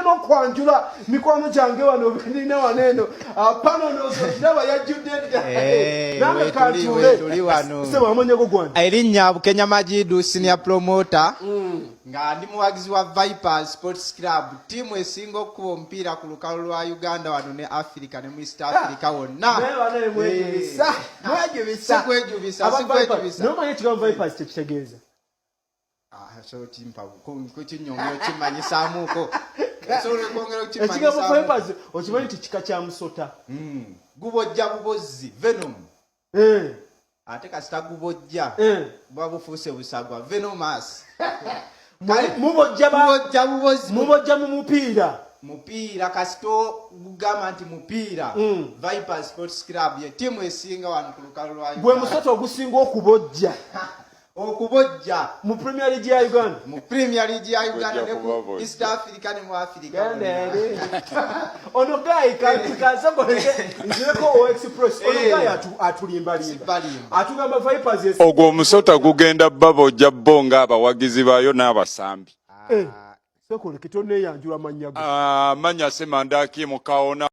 N'okwanjula mikwano gyange wano benina wano eno. Ah, pano ndowooza yajjudde dda. Eh, Nange wetuli, kantuule. wetuli wano. Ssebo, amannya go gwani? Erinnya Bukenya Majidu, senior promoter, nga ndi muwagizi wa Vipers Sports Club, ttiimu esinga okukuba omupiira ku lukalu lwa Uganda wano ne Africa ne mu East Africa wonna. Naye banaye mwejubisa. Mwejubisa. Sikwejubisa, Aba sikwejubisa. Vipers, naye omanyi ekigambo Vipers kyekitegeeza? Ah, so kimpa kukinyonga okimanyisaamuko, osobola okwongera Ekigambo okukimanyisaamu. Vipers okimanyi nti kika kya musota? Gubojja bubozzi, venom. Ate kasita gubojja, buba bufuuse busagwa, venomous. Mubojja Bubojja bubozzi. Mubojja mu mupiira. Mupiira, kasita gugamba nti mupiira, Viper Sports Club ye ttiimu esinga wano ku lukalu lwa Gwe Uganda. Musota ogusinga okubojja Okubojja mu Premier League ya Uganda. Mu Premier League ya Uganda Bojja ne ku kubabojja. East Africa ne mu Africa. Genda eri. Ono guy kansokoleke nzireko o Express. Ono guy atulimbalimba. Sibalimba. Atugamba Vipers Ogwo omusota gugenda babojja bo ng'abawagizi baayo n'abasambi. Eh, sokoleke, tonneeyanjula mannya go. Amannya Semandaki Mukaona.